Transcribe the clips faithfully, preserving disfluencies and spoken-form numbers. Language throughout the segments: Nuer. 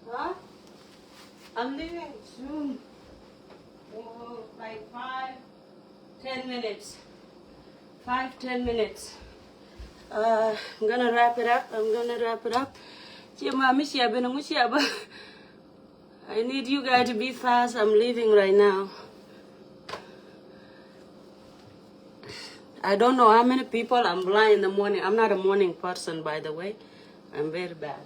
Huh? I'm leaving soon. Oh, like five, ten minutes. Five, ten minutes. Uh, I'm gonna wrap it up. I'm gonna wrap it up. Cie ma mi cia ben ŋu cia ba. I need you guys to be fast. I'm leaving right now. I don't know how many people I'm blind in the morning. I'm not a morning person, by the way. I'm very bad.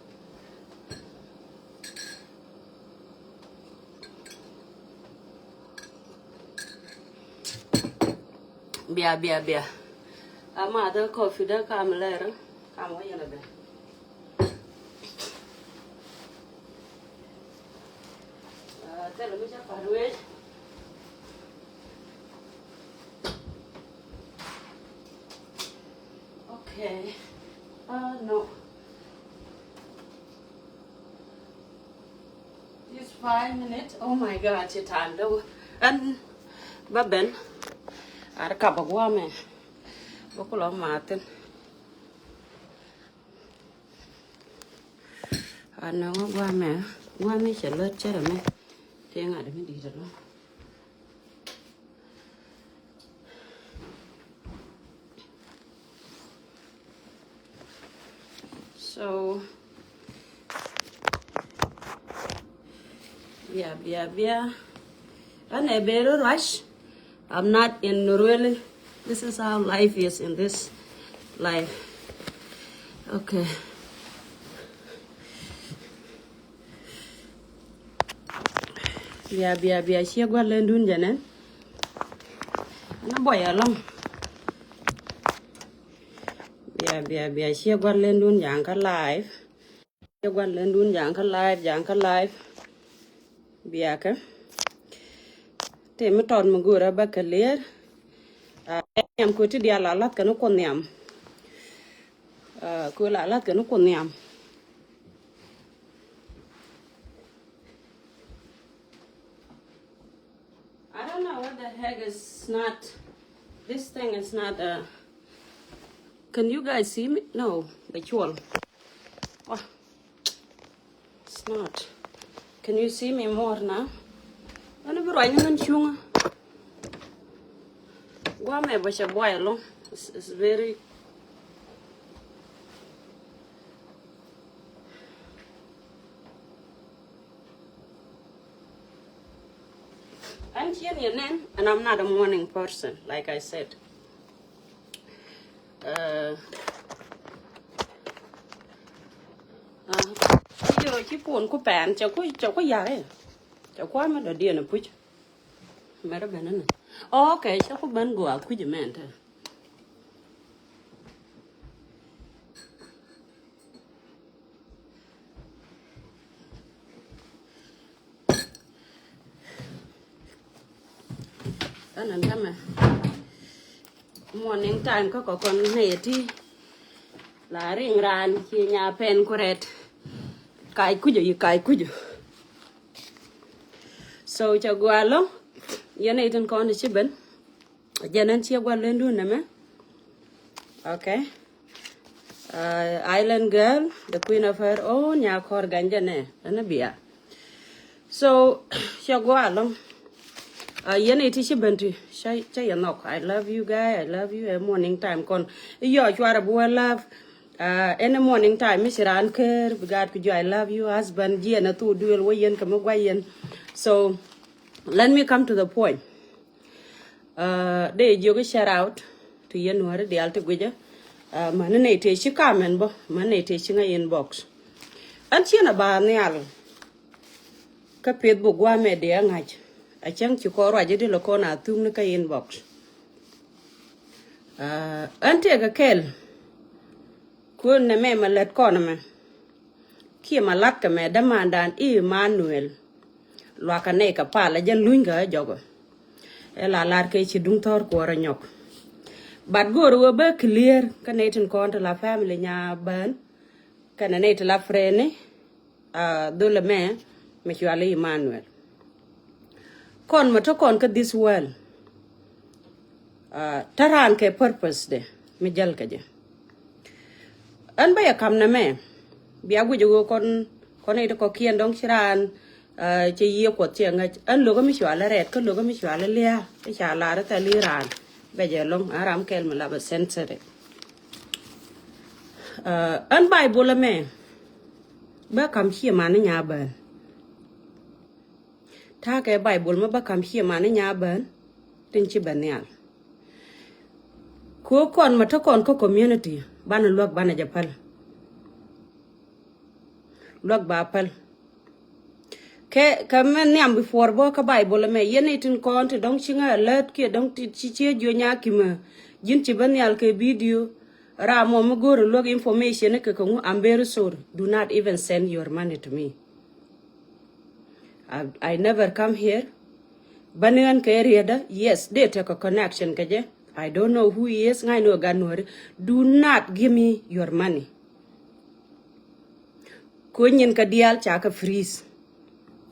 Bia, bia, bia. Ama the coffee da kam lɛr. Kam wa yɛn a bɛ. Uh, tell me just. Okay. Uh, no. Just five minutes. Oh my God, your time though. And ba ben. Ar kaba guame. Ba kulo matin. Anɔŋɔ guamɛ, guamɛ cɛ lät cɛ rɛ mɛ. Tëë ŋa̱t mi di̱i̱t ɛlɔ̱ŋ. So, bia, bia, bia. An ɛ bero rush. I'm not in really. This is how life is in this life. Okay. Bia, bia, bia, cie gua̱l lendun jɛ nɛn. Ni bɔy alɔŋ. Bia, bia, bia, cie gua̱l lendun ja̱a̱ŋ kä live. Cie gua̱l lendun ja̱a̱ŋ kä live, ja̱a̱ŋ kä live. Biakä. Tëë mi tɔt mi go̱o̱rä bä kɛ lier. Ah, nhiam kö ti diaal a lath kɛ ni kun nhiam. Ah, kö la lath kɛ ni kun nhiam. I don't know what the heck is not. This thing is not. Uh, can you guys see me? No, the chual. Oh, it's not. Can you see me more now? Ani bi ruany ŋän cuŋä. Guamɛ bä cɛ buay along. It's, it's very. An cien yɛ nɛn, and I'm not a morning person, like I said. Uh, uh, ci yɛ ci puɔn ku pɛn, cɛ ku, cɛ ku yare. Cɛ ku amɛ dɔ diɛn a puc. Mɛrɛ ben ni. Oh, okay, cɛ ku ben go a kuc mɛn te. Ɛn ɛn tämɛ. Morning time kä kɔkɔn nɛy ti. La riŋ raan ci nya pɛn ku rɛt. Kac kucä yi kac kucä. So cɛ gualɔ. Yɛn nɛy tin kɔn ci ben. Jɛn ɛn ciɛ gual lendun nɛmɛ. Okay. Uh, island girl, the queen of her own, nya kɔr ganjɛ nɛ ɛn bia. So cɛ gual lɔ. Uh, yɛn iti ci ben ti cɛ, cɛ yɛ nhɔk. I love you guy, I love you. Ɛ morning time kɔn. Iyɔ cuarɛ bi wä love. Uh, ɛn morning time mi ci raan ker bi gaat ku jɔ I love you husband jiɛn a thu duel wä yɛn kɛ mi guay yɛn. So let me come to the point. Uh, dee jiök i̱ shout out to yɛn nuääri diaal ti guicä. Uh, mäni nɛy tëë ci comment bä, mäni nɛy tëë ci ŋäc inbox. Ɛn ciɛn a ba nhial kä Facebook gua̱a̱mɛ dee a ŋa̱c. A cäŋ ci kɔn ruac i̱di lɛ kɔn a thuk ni kä inbox. Uh, ɛn tëëkɛ kɛl. Kuën nɛ mɛ mɛ lät kɔn ɛmɛ. Kiɛ ma latkɛ mɛ dämandan Emmanuel. Luakä nɛy kɛ pal ɛ jɛ luny kɛ ɛ jɔkɛ. Ɛ la lar kɛ ci duŋ thɔr kuɔrɛ nyɔk. But go̱o̱r wee bä clear kä nɛy tin kɔn ti la family nya bän. Kɛnɛ nɛy ti la friend ni. Ah, dhol ɛmɛ mɛ cual i̱ Emmanuel. Kɔn mɛ te kɔn kä this world. Ah, te raan kɛ purpose de mi jäl kɛ jɛ. Ɛn bä yɛ kam nɛ mɛ bia guic ɛ ɣöö kɔn Kɔn i̱ ti kɔ̱kiɛn dɔ̱ŋ ci raan cɛ yiëë Kuɔth cɛ ŋäc. Ɛn lokä mi cualä rɛɛt kä lokä mi cualä lia̱a̱ i̱ ca lar i̱ thɛl i̱ raan bɛ jɛ lo̱ŋ, ɛn ram kɛl mi la bɛ sensitive. Ɛn Baibol ɛmɛ bä kam ciɛ man ni nya bään. Ta̱a̱ kɛ Baibol mɛ bä kam ciɛ man ni nya bään tin ci bɛ nhial. Kɛ ɣöö kɔn mɛ te kɔn kä community banɛ luäk banɛ jɛ päl. Luäk ba päl. Kɛ kɛ mɛ nhiam bi puɔr bä kä Baibol ɛmɛ yɛn i̱ tin kɔn ti dɔ̱ŋ ci ŋä alert kiɛ dɔ̱ŋ ti ci ciɛ jiö nya kimɛ ji̱n ci bä nhial kɛ video. Ram mɔ mi go̱o̱r in luäk information kɛ kɛ ŋu, I'm very sorry. Do not even send your money to me. I, I never come here. Bä ni ɣän kɛ rietdä, yes, dee tekɛ connection kɛ jɛ. I don't know who he is, ŋa̱cni ɣä gat nuɔ̱ɔ̱ri. Do not give me your money. Ko̱ nyin kä diaal ca kɛ freeze.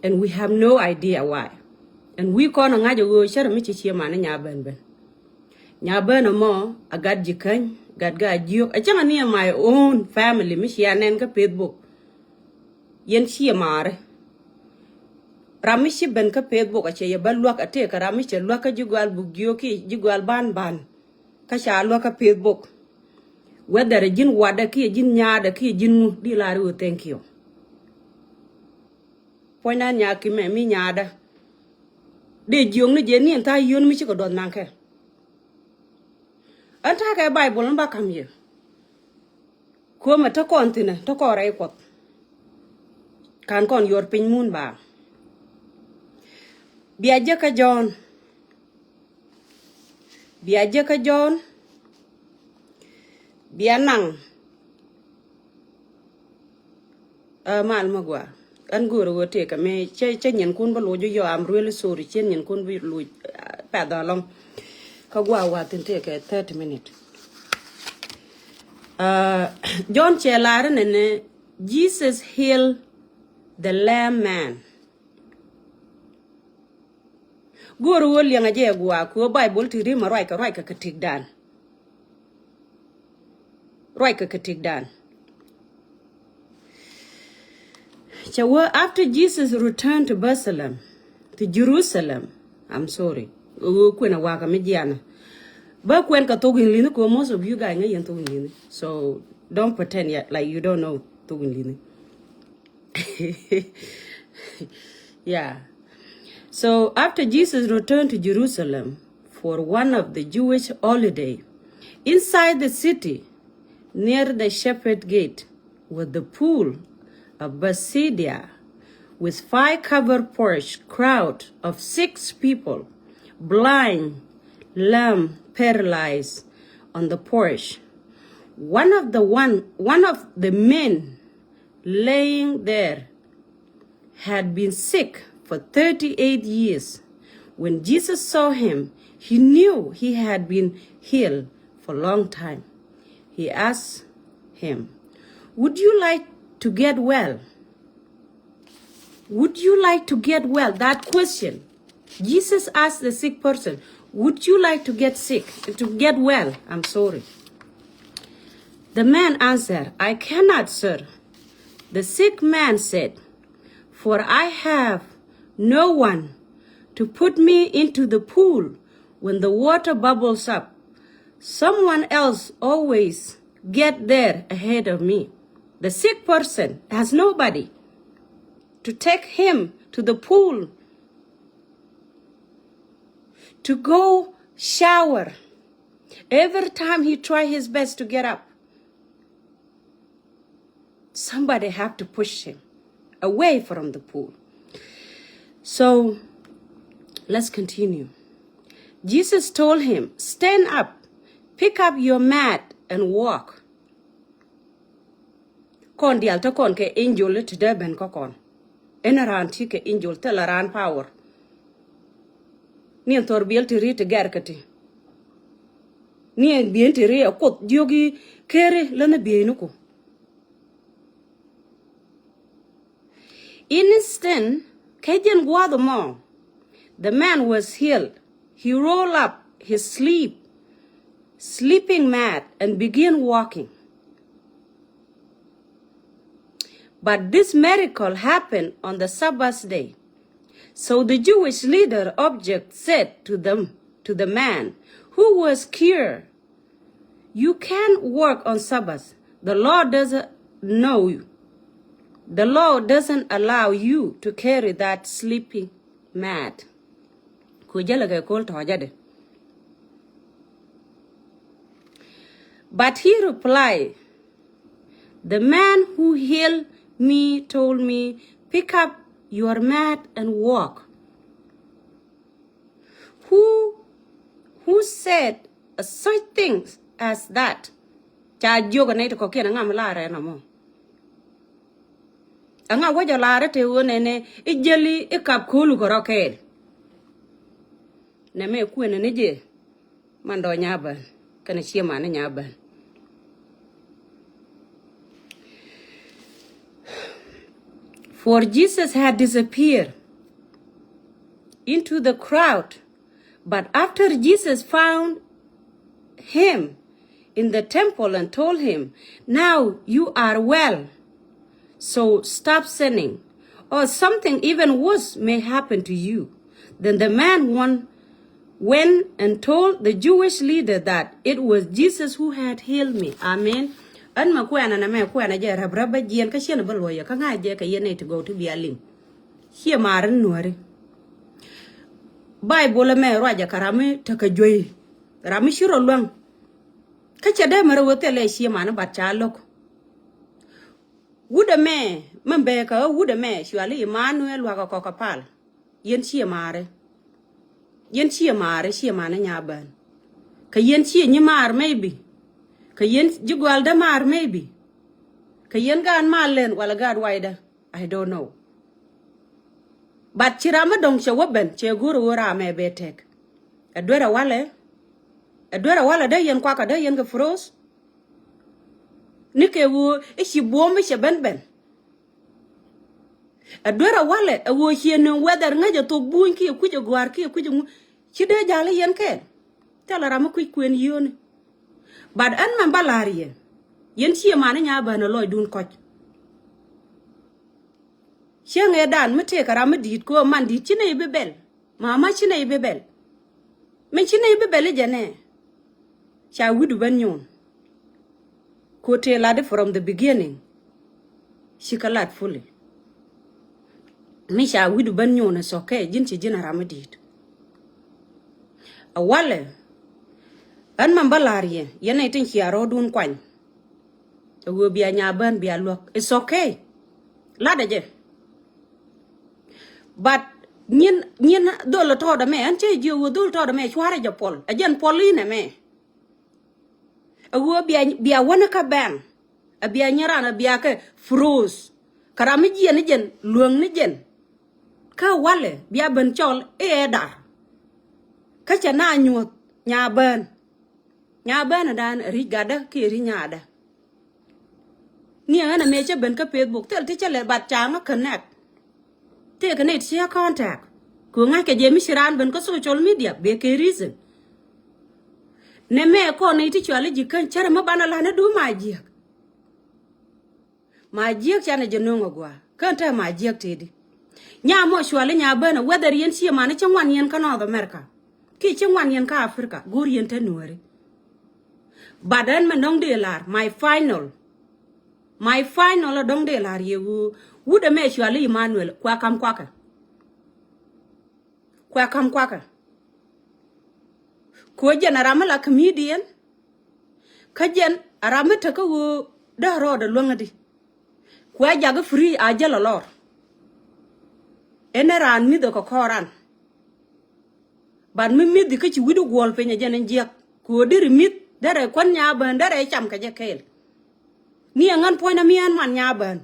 And we have no idea why. And we kɔn ɛ ŋa̱c ɛ ɣöö cärɛ mi ci cie man ni nya bän bän. Nya bän ɛmɔ a gat ji̱ käny, gat kä a jiök. A cäŋ a ni ɛ my own family mi cia nɛn kä Facebook. Yɛn ciɛ maari. Ram mi ci ben kä Facebook a cɛ yɛ bä luäk a tëëk kɛ ram mi cɛ luäk kä ji̱ gual buk jiök kiɛ ji̱ gual ban ban. Kä ca luäk kä Facebook. Whether ji̱n watdä kiɛ ji̱n nyaadä kiɛ ji̱n ŋu di lar i̱ ɣöö thank you. Puɔ̱nydan nyaak kimɛ mi nyaadä. Dee jiökni jɛ ni ɛn tha̱a̱ yio̱n mi cikɛ duɔth naŋkɛ. Ɛn ta̱a̱ kɛ Baibol ni ba ka̱m yɛ. Kuämɛ te kɔn thi̱nɛ te kɔn rɛy Kuɔth. Ka̱n kɔn yuɔr piny mun ba. Bia jek kä Jɔ̱ɔ̱n. Bia jek kä Jɔ̱ɔ̱n. Bia naŋ. Ɛ mal mi gua. Ɛn go̱o̱rä ɣöö tëëkä mi cä cä nyinkun bi luc yɔ, I'm really sorry, cien nyinkun bi luc pɛth alɔŋ. Kä gua wathin tëëkɛ thirty minute. Jɔ̱ɔ̱n cɛ lar inɛnɛ Jesus heal the lame man. Go̱o̱rä ɣöö liɛŋɛ jɛ guaak kɛ ɣöö Baibol ti ri mɛ ruackɛ ruackɛ kɛ tikdan. Ruackɛ kɛ tikdan. Cɛ wee after Jesus returned to Bethlehem, to Jerusalem, I'm sorry. Ɣöö kuɛn a wakä mi jianä. Bä kuɛn kɛ thok in li̱ni kɛ ɣöö most of you guys ŋäc yɛn thok in li̱ni. So don't pretend yet, like you don't know thok in li̱ni. Yeah. So after Jesus returned to Jerusalem for one of the Jewish holiday, inside the city, near the shepherd gate, was the pool of Bethesda, with five covered porch, crowd of six people, blind, lame, paralyzed, on the porch. One of the one, one of the men laying there had been sick for thirty-eight years. When Jesus saw him, he knew he had been healed for a long time. He asked him, "Would you like to get well?" Would you like to get well? That question. Jesus asked the sick person, "Would you like to get sick, to get well?" I'm sorry. The man answered, "I cannot, sir." The sick man said, "For I have no one to put me into the pool when the water bubbles up. Someone else always get there ahead of me." The sick person has nobody to take him to the pool to go shower. Every time he try his best to get up, somebody have to push him away from the pool. So let's continue. Jesus told him, "Stand up, pick up your mat and walk." Kɔn diaal te kɔn kɛ angel ti dee ben kä kɔn. Ɛn raan ti kɛ angel thilɛ raan power. Ni ɛn thɔr biɛl ti ri ti gɛr kɛ ti. Ni ɛn biɛn ti ri ɛ Kuoth jiök i̱ keri lä ni bieyni ku. Instant, kɛ jɛn gua̱a̱th ɛmɔ, the man was healed. He rolled up his sleep, sleeping mat and began walking. But this miracle happened on the Sabbath day. So the Jewish leader object said to them, to the man who was cured, "You can't work on Sabbath. The law doesn't know you. The law doesn't allow you to carry that sleeping mat." Ku jälɛ kɛ ko̱l tɔ̱ɔ̱cädɛ. But he replied, "The man who healed me told me, 'Pick up your mat and walk.'" Who, who said such things as that? Ca jiök ɛ nɛy ti kɔ̱kiɛn, ɛŋa mi laarɛ ɛn ɛmɔ? Ɛŋa wä jɛ laarɛ te ɣöö nɛnɛ i̱ jäli i̱ kap ko̱lu kɛ rɔ kɛɛl? Nɛmɛ kuënɛ ni jɛ man dɔɔny a bän kɛnɛ ciëmani nya bän. For Jesus had disappeared into the crowd, but after Jesus found him in the temple and told him, "Now you are well, so stop sinning, or something even worse may happen to you." Then the man won, went and told the Jewish leader that it was Jesus who had healed me. Amen. Ɛn mɛ kuɛnɛ nɛmɛ kuɛnɛ jɛ räp räp bä jiɛn kä ciɛn bä luɔyɛ kä ŋa̱c jɛ kɛ yɛn nɛy ti gɔw ti bia liŋ. Ciɛ maari nuääri. Baibol ɛmɛ ruacɛ kɛ ram mi tekɛ juey, ram mi ci rɔ luäŋ. Kä cɛ dee mɛ rɛ wä thilɛ ciëmani, but ca lo̱k. Wut ɛmɛ mɛ bee kɛ ɣä wut ɛmɛ cuali Imanuel luakä kɔk kɛ pal. Yɛn ciɛ maari. Yɛn ciɛ maari, ciɛ mani nya bän. Kɛ yɛn ciɛ nyi maar maybe. Kɛ yɛn ji̱ gualdä maar maybe. Kɛ yɛn gaat mal lɛn wala gaat waydä. I don't know. But ci ram mi dɔ̱ŋ cɛ wä ben cɛ go̱o̱r ɣöö ram ɛ bɛ tɛk. Ɛ duer ɛ walɛ. Ɛ duer ɛ walɛ dee yɛn kuakä dee yɛn kɛ froze. Ni kɛ ɣöö i̱ ci buɔ̱m i̱ cɛ ben ben. Ɛ duer ɛ walɛ ɛ ɣöö ciɛ ni weather ŋäc ɛ thok buny kiɛ kui̱c ɛ gua̱a̱r kiɛ kui̱c ɛ ŋu. Ci dee ja̱l i̱ yɛn kɛɛl. Thilɛ ram mi kui̱c kuën yio̱o̱ni. But ɛn mɛn bä la̱r yɛ. Yɛn ciɛ mani nya bän ɛ lɔcdun kɔc. Cieŋ ëëdan mi tëëkɛ ram mi di̱i̱t kɛ ɣöö man di̱i̱t ci nɛy bi bɛl. Mama ci nɛy bi bɛl. Min ci nɛy bi bɛl i̱ jɛ nɛ. Ca wi̱du ben nyuun. Ku tëë lat i̱ from the beginning. Ci kä lat fully. Mi ca wi̱du ben nyuun is okay, ji̱n ci ji̱n a ram mi di̱i̱t. A walɛ. Ɣän mɛn bä la̱r yɛ yɛn nɛy tin cia rɔɔdun kuany. Ɛ ɣöö bia nya bän bia luäk. It's okay. Latdɛ jɛ. But nyin, nyin dhol tɔɔdɛ mɛ ɛn cä jiök ɣöö dhol tɔɔdɛ mɛ cuarɛ jɛ puɔl. Ɛ jɛn puɔl inɛ mɛ. Ɛ ɣöö bia, bia wäni kä bɛŋ. Ɛ bia nyin ran ɛ bia kɛ froze. Kä ram mi jiɛn ni jɛn luäŋ ni jɛn. Kä walɛ bia ben cɔl i̱ ɛ dar. Kä cɛ na nyuɔ̱th nya bän. Nya bän ɛ dan ɛ ri̱c gatdä kiɛ ri̱c nyaadä. Ni ɛ ɣän ɛ mëë cä ben kä Facebook thil ti cä lɛ bat ca ŋä connect. Tëëkɛ nɛy ti cä contact kɛ ɣöö ŋa̱ckɛ jɛ mi ci raan ben kä social media bɛ kɛ reason. Nɛ mɛ kɔn nɛy ti cuali ji̱ kän cärɛ mi banɛ la̱t ni duun ma jiääk. Ma jiääk canɛ jɛ no̱o̱ŋ a gua̱a̱ kän te ma jiääk tëëdi. Nya mɔ cuali nya bänä whether yɛn ciɛ mani ci ŋuan yɛn kä North America kiɛ ci ŋuan yɛn kä Africa go̱o̱r yɛn te nuääri. But ɛn mɛn dɔ̱ŋ dee la̱r my final. My final ɛ dɔ̱ŋ dee la̱r yɛ ɣöö wut ɛmɛ cuali Emmanuel kua kam kuakɛ. Kua kam kuakɛ. Kua jɛn a ram mi la comedian. Kä jɛn a ram mi tekä ɣöö dee rɔɔdɛ luäŋädi. Kua jakä free a jäl a lɔr. Ɛn ɛ raan mi̱th ɛ kɛ kɔɔran. But mi mi̱thi kä ci wi̱cdu guɔl piny ɛ jɛn in jiäk. Kua deri mi̱th derɛ kuän nya bän derɛ cam kɛ jɛ kɛɛl. Ni ɛ ŋän puɔ̱nydä mi ɛn man nya bän.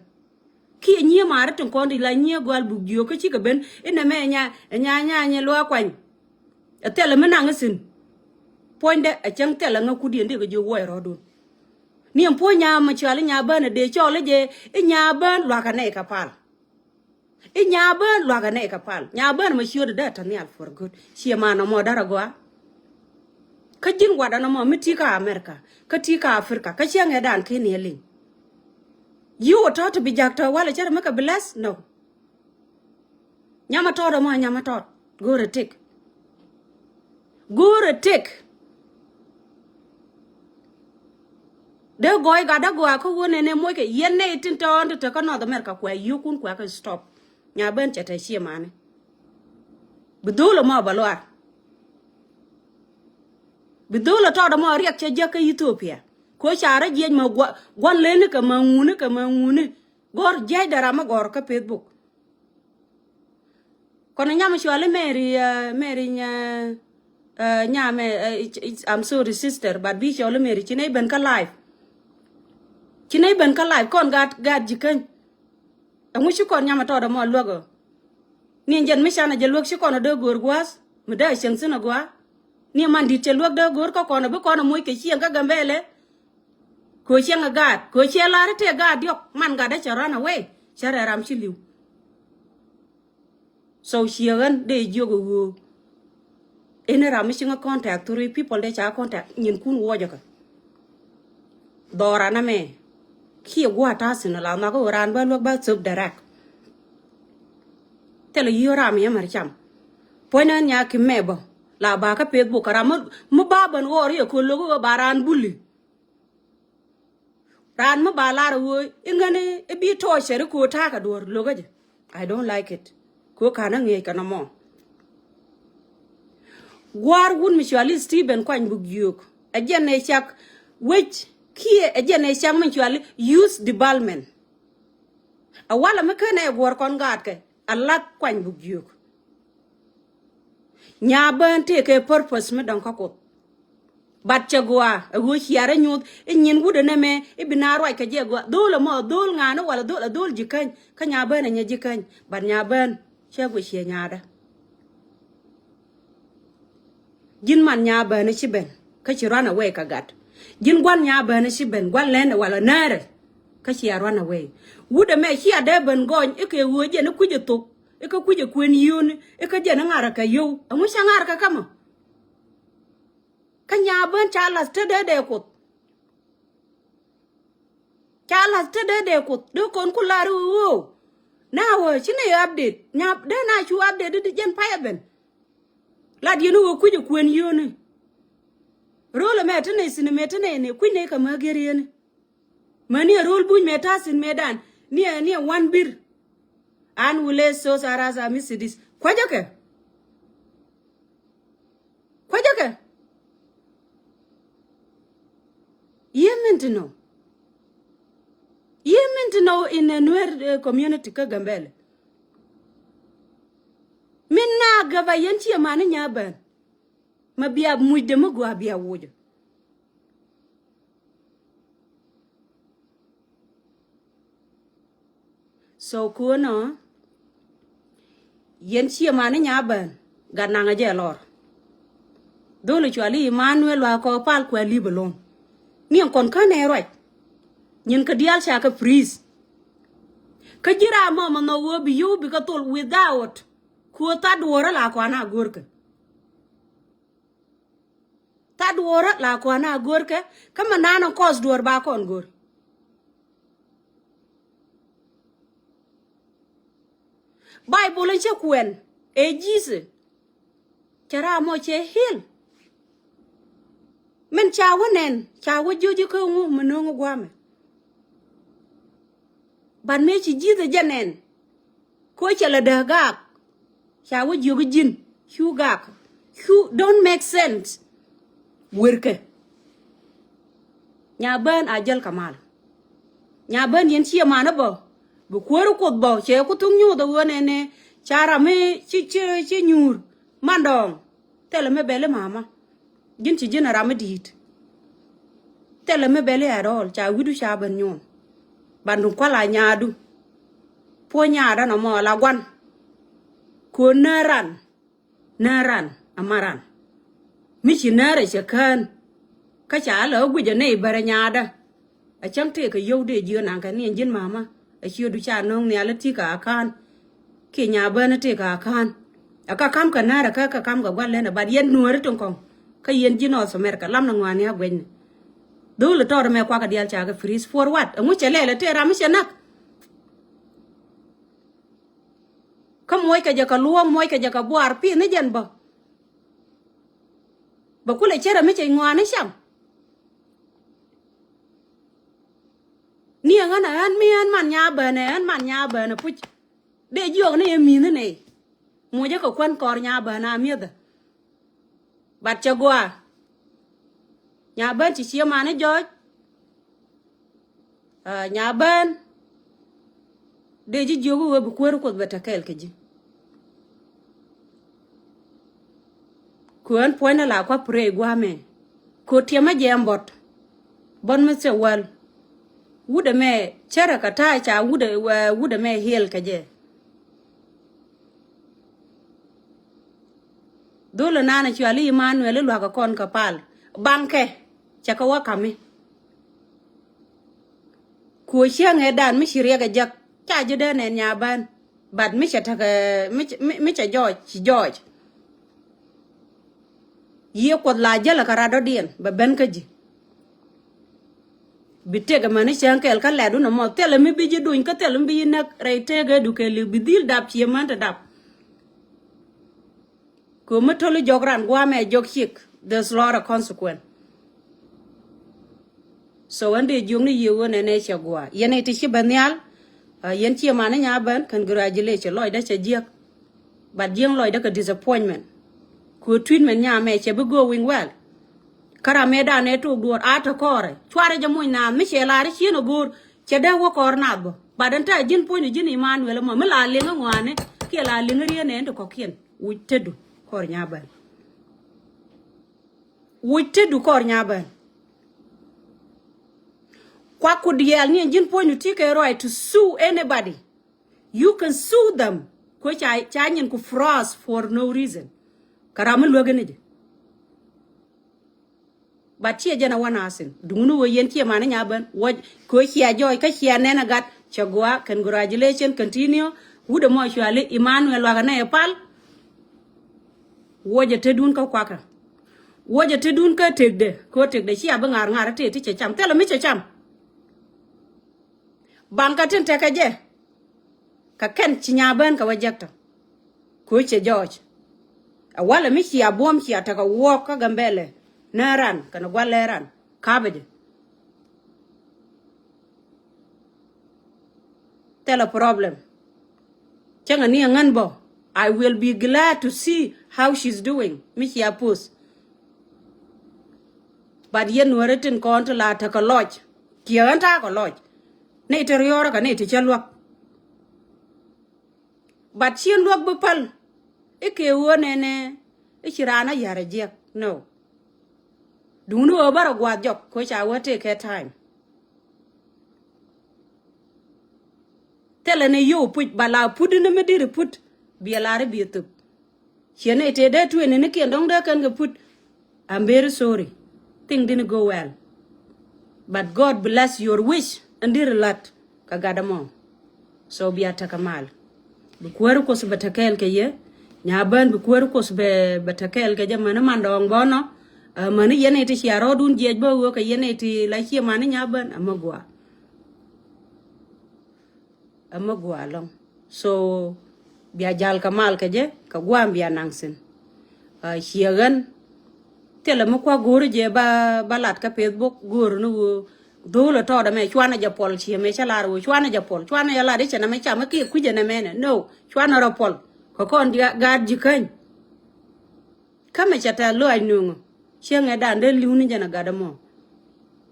Kiɛ nyiee maari tin kɔn ti la nyiee gɔal buk jiök kä cikɛ ben inɛ mɛ nya nya nya nyɛ luaa kuany. Ɛ thilɛ mi naŋ isin. Puɔ̱nydɛ ɛ cäŋ thilɛ ŋä kut yɛn dee kɛ jiök wuɔc rɔɔdun. Ni ɛn puɔ̱ny nya mɛ cɔal i̱ nya bän ɛ dee cɔl i̱ jɛ i̱ nya bän luakä nɛy kɛ pal. I̱ nya bän luakä nɛy kɛ pal nya bän mɛ ciötdɛ dee tɔ nhial for good. Ciɛ man nɔmɔ därɛ gɔaa. Kä ji̱n watdä nɔmɔ mi ti̱i̱ kä America kä ti̱i̱ kä Africa kä ciɛ ŋɛ̈tdan ken yɛ liŋ. Ji̱ wä tɔ̱ ti bi jak tɔ̱ walɛ cärɛ mi kɛ bless no. Nyam a tɔt ɛmɔ nyam a tɔt. Go̱o̱rɛ tëk. Go̱o̱rɛ tëk. Dee gɔɔy gat dee gɔaa kä ɣöö nɛnɛ moc kɛ yɛn nɛy tin tɔɔn ti te kä North America kuɛ yio̱kun kuɛ kɛ stop. Nya ben cɛ te cie mani. Bi dho̱o̱l ɛmɔ bɛ luaar. Bi dho̱o̱l ɛ tɔt ɛmɔ riɛk cɛ jäk kä Ethiopia. Ko ca rɔ jiɛc mɛ guan leni kɛ mɛ ŋuni kɛ mɛ ŋuni. Gɔr jiɛc dɛ ram mi gɔr kä Facebook. Kɔn nyam cuali Mary, uh, Mary nya, uh, nya mɛ, uh, it's, it's, I'm sorry sister, but bi cuali Mary ci nɛy ben kä live. Ci nɛy ben kä live kɔn gat gat ji̱ käny. Ɛŋu ci kɔn nyam a tɔt ɛmɔ luäk ɔ. Ni jɛn mi canɛ jɛ luäk ci kɔn a dee go̱o̱r gua̱a̱th mi dee a cieŋ thi̱n a gua̱a̱. Ni man di̱t cɛ luäk dee go̱o̱r kä kɔn a bi kɔn a moc kɛ cieŋ kä Gambɛlɛ. Kɛ cieŋ a gaat kɛ ciɛ lar i̱ tëë gaat diɔ̱k man gat dee cɛ run away cɛ rɛ ram ci li̱w. So ciɛ ɣän dee jiök ɛ ɣöö. Ini ram mi ci ŋä contact three people dee ca contact nyin kun wuɔcä kɛ. Dhɔra na mɛ kiɛ gua̱a̱ ta̱thi̱n la nhɔk ɣöö raan bä luäk bä thöp direct. Thilɛ yiö ram yɛ mɛr cam. Puɔ̱ny na nya ki mɛ bä la ba kä Facebook ram mi ba bän ɣɔr yɛ köl lo̱k ɣöö ba raan buli. Raan mi ba lar ɣöö iŋäni ibi tɔɔcɛri kɛ ɣöö ta̱a̱ kɛ duɔ̱ɔ̱r lo̱kä jɛ. I don't like it. Kɛ ɣöö ka̱n a ŋi̱eec kɛ nɔmɔ. Gua̱a̱r wut mi cuali Stephen Kuany Buk Jiök ɛ jɛn ɛ cak wec kiɛ ɛ jɛn ɛ cak mi cuali youth development. Ɛ walɛ mi ken ɛ guɔ̱r kɔn gaatkɛ a lath Kuany Buk Jiök. Nya bään tëëkɛ purpose mi dɔ̱ŋ kä Kuoth. But cɛ gɔaa ɛ ɣöö ciarɛ nyuuth i̱ nyin wut ɛnɛ mɛ i̱ bi na ruac kɛ jɛ gɔaa dho̱o̱l ɛmɔ dho̱o̱l ŋa̱a̱n i̱ walɛ dho̱o̱l ɛ dho̱o̱l ji̱ käny kä nya bään ɛ nyɛ ji̱ käny but nya bään cɛ guic ciɛ nyaadä. Ji̱n man nya bään i̱ ci ben kä ci run away kɛ gat. Ji̱n gua̱n nya bään i̱ ci ben gua̱n lɛn ɛ walɛ nɛɛrɛ kä ciɛ run away. Wut ɛmɛ ciɛ dee ben gɔny i̱ kɛ ɣöö jɛn i̱ kui̱c ɛ thok i̱ kä kui̱c ɛ kuën yio̱o̱ni i̱ kä jɛn i̱ ŋa̱rä kɛ yio̱w ɛŋu cä ŋa̱rä kɛ kämä. Kä nya bään ca lath te dee dee Kuoth. Ca lath te dee dee Kuoth dee kɔn ku lar i̱ ɣöö. Na wä ci nɛ update nya dee na cu update di jɛn payɛ ben. Lat yɛn i̱ ɣöö kui̱c ɛ kuën yio̱o̱ni. Ro̱l ɛmɛ te nɛ thin ɛmɛ te nɛ nɛ kui̱c nɛ kɛ mä gɛr yɛn i̱. Mäni ɛ ro̱l buny mëë ta̱thi̱n mëëdan ni ɛ ni ɛ wan bir. An wule thos aras a misidis kuäcäkɛ. Kuäcäkɛ. Yiee min ti nɔ. Yiee min ti nɔ in ɛ Nuer community kä Gambɛlɛ. Min na gäp a yɛn ciɛ mani nya bään. Ma bia mucdɛ mi gɔaa bia wucä. So kuönɔ yɛn ciɛ mani nya bään gat naŋ a jɛ lɔr. Dholi cuali Imanuel wa kɔ pal kuɛ li̱p alone. Ni kɔn känɛ ruac. Nyin kä diaal ca kä freeze. Kä ji̱ raa mɔmɔ nhɔk ɣöö bi yio̱w bi kä thol without kuö tha̱t duɔ̱ɔ̱rä la kɔana go̱rkä. Tha̱t duɔ̱ɔ̱rä la kɔana go̱rkä kä mɛ nanɔ kɔs duɔ̱ɔ̱r ba kɔn go̱r. Baibol in cä kuɛn ɛ ji̱thɛ. Cɛ raa mɔ cɛ heal. Min ca wä nɛn ca wä jiöc ikä ŋu mi no̱o̱ŋ guamɛ. But mëë ci ji̱thɛ jɛ nɛn. Ko cɛ lɛ dee gaak. Ca wä jiök ji̱n cu gaak cu don't make sense. Werkɛ. Nya bään a jäl kɛ mal. Nya bään yɛn ciɛ manä bä bi kuäär Kuoth bä cɛ ku thuk nyuuth a ɣöö nɛnɛ ca ram mi ci ci ci nyuur. Man dɔɔŋ thilɛ mi bɛli mama. Ji̱n ci ji̱n a ram mi di̱i̱t. Thilɛ mi bɛli at all ca wi̱du ca ben nyuun. Ban duŋ kual a nyaadu. Puɔ nyaada nɔmɔ la guan. Kuön nä ran. Nä ran ama ran. Mi ci nä rɛ cɛ kään. Kä ca lɛ ɣä guic a nɛy bärɛ nyaadä. A cäŋ tëëkä yio̱w dee jiö naŋ kɛ ni ɛn ji̱n mama. A ciötdu ca no̱o̱ŋ nhial a ti̱kä a ka̱a̱n. Kiɛ nya bään a tëëkä a ka̱a̱n. A kä ka̱m kɛ nä rɛ kä kä ka̱m kɛ gua̱l lɛn a bat yɛn nuääri tin kɔ̱ŋ. Kä yɛn ji̱ North America lam ni ŋɔaani a guecni. Dhol tɔɔr mɛ kuakä diaal ca kɛ freeze for what? Ɛŋu cɛ lɛl ɛ tëë ram mi cɛ nak? Kä muɔckɛ jɛ kɛ luɔ̱ɔ̱k, muɔckɛ jɛ kɛ buar, pi̱i̱n ni jɛn bä. Bɛ kulɛ cärɛ mi cɛ ŋɔaani cam. Ni ɛŋän ɛ ɣän mi ɣän man Nyabän ɛ ɣän man Nyabän ɛ puc. Dee jiɔk ni ɛ mi̱thi nɛy. Mucä kɛ kuän kɔr Nyabän a mi̱thä. But cɛ gɔaa. Nyabän ci ciëmani jɔɔc. Nyabän dee ji̱ jiök wee bi kuäär Kuoth bɛ te kɛɛl kɛ ji̱. Kɛ ɣän puɔ̱nydä la kua pray gua̱a̱mɛ. Kɛ ɣöö tiɛmä jɛ ɛn bɔt. Bɔt mi thil wäl. Wut ɛmɛ cärɛ kɛ ta̱a̱ ca wut ɛ, wut ɛmɛ heal kɛ jɛ. Dhol ɛ naan ɛ cuali Imanuel i̱ luakä kɔn kɛ pal. Baŋkɛ cɛ kɛ wä kami. Kuɔ cieŋ ɛ dan mi ci riɛk ɛ jek ca ji̱ dee nɛn Nyabän. But mi cɛ tekɛ mi cɛ jɔɔc ci jɔɔc. Yiëë Kuɔth la jäl ɛ kɛ rat dɔ̱diɛn bɛ ben kä ji̱. Bi tëk ɛmɛni cäŋ kɛɛl kä lɛt wun ɛmɔ thilɛ mi bi ji̱ duny kä thilɛ mi bi ji̱ näk rɛy tëëk ëëdu kɛ li̱w bi dhil dap ciëmän te dap. Kɛ mi to̱li jɔk ran gua̱a̱mɛ jɔk cik. There's lot of consequence. So ɣän dee jiök ni yiëë ɣöö nɛnɛ cɛ gua̱a̱ yɛn iti ci bɛ nhial. Yɛn ciëmani Nyabän kɛn congratulation lɔcdä cɛ jiäk. But jiäŋ lɔcdä kɛ disappointment. Kɛ ɣöö treatment nyamɛ cɛ bi going well. Kä ram mëë danɛ tok duɔ̱ɔ̱r a te kɔɔrɛ cuarɛ jɛ moc naath mi cɛ la̱r i̱ ciën a go̱o̱r. Cɛ dee wä kɔɔr naath bä but ɛn ta̱a̱ ji̱n puɔ̱nydu ji̱n Imanuel ɛmɔ mi la liŋ iŋɔaani kiɛ la liŋ i̱ rieen ɛ ɛn ti kɔ̱kiɛn. Wuc tetdu kɔɔr Nyabän. Wuc tetdu kɔɔr Nyabän. Kuak ku diɛɛl ni ɛn ji̱n puɔ̱nydu ti kɛ right to sue anybody. You can sue them. Kuɛ ca nyin ku frost for no reason. Kɛ ram mi luäk in jɛ. But ciɛ jɛn a wä nasin duŋni wä yɛn ciɛ mani Nyabän wä. Kɛ cia jɔɔc kä cia nɛn a gat cɛ gua congratulation continue. Wut ɛmɔ cuali Imanuel luakä nɛ ɛ pal. Wä jɛ tetdun kä kuakä. Wä jɛ tetdun kä tëkdɛ kɛ tëkdɛ cia bi ŋa̱r ŋa̱r tëë ti cɛ cam thilɛ mi cɛ cam. Baŋ kä tin tekɛ jɛ. Kä kɛn ci Nyabän kɛ wä jek tɔ. Kɛ cɛ jɔɔc. Ɛ walɛ mi cia buɔ̱m cia tekɛ wuɔ̱ɔ̱k kä Gambɛlɛ. Nä ran kɛn gua̱lɛ ran kapɛ jɛ. Thilɛ problem. Cäŋɛ ni ɛ ŋän bä. I will be glad to see how she's doing mi cia post. But yɛn nuäri tin kɔn ti la tekɛ lɔc kiɛ ɣän ta̱a̱ kɛ lɔc. Nɛy ti riɔ̱ɔ̱rä kɛ nɛy ti cä luäk. But cien luäk bi päl i̱ kɛ ɣöö nɛnɛ i̱ ci raan a ya̱r a jiɛk. No. Duŋni ɣöö bärɛ gua̱a̱th jɔk kɛ ca wä tëëkɛ time. Thilɛ ni yio̱w puc ba la put ni mi diri put. Biɛ lar i̱ biɛ thöp. Ciɛ nɛy tëë dee tuëëni ni kiɛn dɔ̱ŋ dee kɛn kɛ put. I'm very sorry. Thing didn't go well. But God bless your wish. Ɛn diri la̱t kɛ gat ɛmɔ. So bia tekɛ mal. Bi kuäär Kuoth bɛ te kɛɛl kɛ yɛ. Nyabän bi kuäär Kuoth bɛ bɛ te kɛɛl kɛ jɛ mäni man dɔɔŋ bɔnɔ. Mäni yɛn iti cia rɔɔdun jiɛc bä wee kɛ yɛn iti la ciɛ mani Nyabän amä gua. Amä gua lɔŋ. So bia jal kɛ mal kɛ jɛ kɛ guam bia naŋ thin. Ciɛ ɣän. Thilɛ mi kuak go̱o̱ri jɛ ba ba lat kä Facebook go̱o̱ri ni wee. Dho̱o̱l ɛ tɔɔdɛ mɛ cuanɛ jɛ puɔl ciɛ mɛ cä lar wee cuanɛ jɛ puɔl cuanɛ jɛ lar i̱ cɛ nɛ mɛ cam i̱ kiɛ kui̱cɛ nɛ mɛnɛ no cuanɛ rɔ puɔl. Kɛ kɔn gaat ji̱ käny. Kä mɛ cɛ tɛth lɔaac nööŋä. Ciɛ ŋɛ dan dee li̱w ni jɛn ɛ gat ɛmɔ.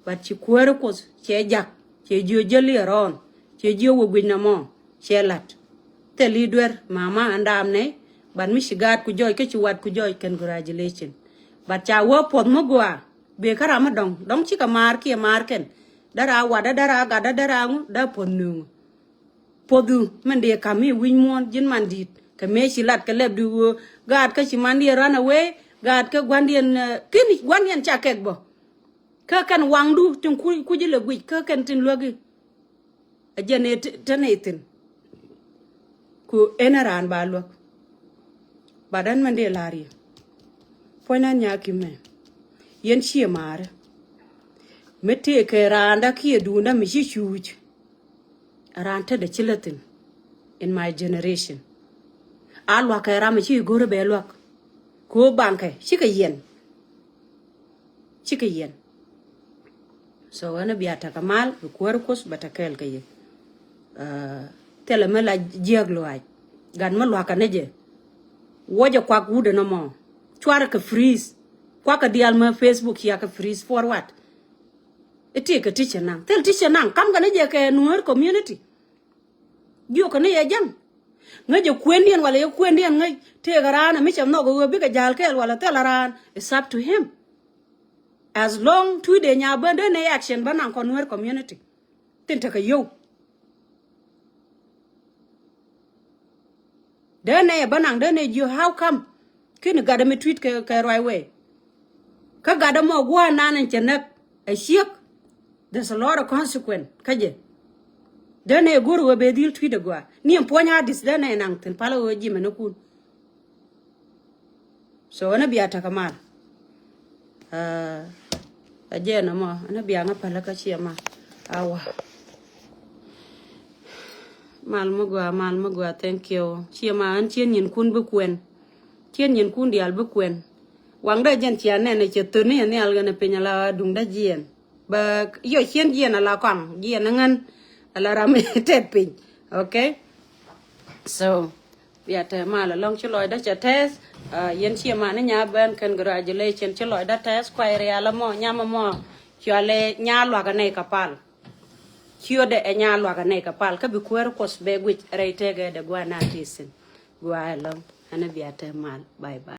But ci kuääri Kuoth cɛ jak cɛ jiö jäli ɛ rɔɔn cɛ jiö wä guic nɛ mɔ. Cɛ la̱t thil i̱ duer mama ɛn daam nɛy. But mi ci gaat ku jɔɔc kä ci wat ku jɔɔc congratulation. But ca wä puɔth mi gɔaa. Bëë kä ram mi dɔ̱ŋ dɔ̱ŋ cikɛ maar kiɛ maar kɛn. Dara wat dara gat dara ŋu dara puɔth nööŋä. Puɔthu min dee kam mi wi̱c muɔ̱ɔ̱n ji̱n man di̱i̱t kɛ mëë ci lat kɛ lɛpdu ɣöö gaat kä ci mandiɛn run away. Gaat kä gua̱ndiɛn ki̱n gua̱ndiɛn ca kɛk bä. Kä kɛn waŋdu tin kuc kuc ilɛ guic kä kɛn tin luäki. Ɛ jɛn ëë te nɛy thi̱n. Ku en ɛ raan ba luäk. Bat ɛn mɛn dee la̱r yɛ puɔ̱ny nɛn nyaaki mɛ. Yɛn cië maarä. Mi tëëkɛ raandä kiɛ duundä mi ci cuuc. Raan tetdä ci lät thi̱n in my generation. A lua̱kɛ ram mi ci go̱rä bɛ luäk. Kɛ ɣöö baŋkɛ cikɛ yiɛn. Cikɛ yiɛn. So ɣän a bia tekɛ mal bi kuäär Kuoth bɛ te kɛɛl kɛ yɛ. Thilɛ mi la jiääk luaac. Gat mi lua̱kɛ ni jɛ. Wuɔcɛ kuak wut ɛn ɛmɔ. Cuarɛ kɛ freeze. Kuakɛ diaal mi Facebook cia kɛ freeze for what? I̱ tëëkɛ ti cɛ naŋ. Thil ti cɛ naŋ. Kamkɛ ni jɛ kɛ Nuäär community. Jiökɛ ni yɛ jäŋ. Ŋäcɛ kuëndiɛn walɛ yɛ kuëndiɛn ŋäc tëëkɛ raan ɛ mi cɛ nhɔk ɛ ɣöö bikɛ ja̱l kɛɛl walɛ thilɛ raan. It's up to him. As long tui̱dɛ nya ben dee nɛ action bä naŋ kɔn Nuäär community. Thin tekɛ yio̱w. Dee nɛ bä naŋ dee nɛ jiö how come? Kini gatdä mi tweet kɛ, kɛ ruac wee. Kä gatdä mɔ gua̱a̱r nan in cɛ näk ɛ ciek. There's a lot of consequence kä jɛ. Dee nɛ go̱r wee bɛ dhil tweet ɛ gua̱a̱r ni in puɔ̱ny adis dee nɛ naŋ thin pal wee ji̱ mɛ ni kun. So ɛn a bia tekɛ mal. A jɛ nɔmɔ ɛn a bia ŋä pälä kä ciɛ ma. Awa. Mal mi gua, mal mi gua, thank you. Ciɛ ma ɛn ciɛ nyin kun bi kuɛn. Ciɛ nyin kun dial bi kuɛn. Waŋdä jɛn cia nɛn ɛ cɛ thöni ɛ nhial gɛn ɛ piny ala duŋdä jiɛn. Bä yɔ ciɛn jiɛn ala kɔaŋ jiɛn ɛ ŋän ala ram tɛt piny. Okay. So bia te mal alɔŋ ci lɔcdä cɛ tɛth. Yɛn ciɛ ma ni nya ben congratulation ci lɔcdä tɛth kuay rial amɔ nyam amɔ. Cualɛ nya luak anɛy kɛ pal. Ciötdɛ ɛ nya luak anɛy kɛ pal kä bi kuäär Kuɔth bɛ guic rɛy tekɛ dɛ gua̱a̱r na ti̱thi̱n. Gua̱a̱r ɛlɔ̱ŋ ɛn a bia te mal. Bye bye.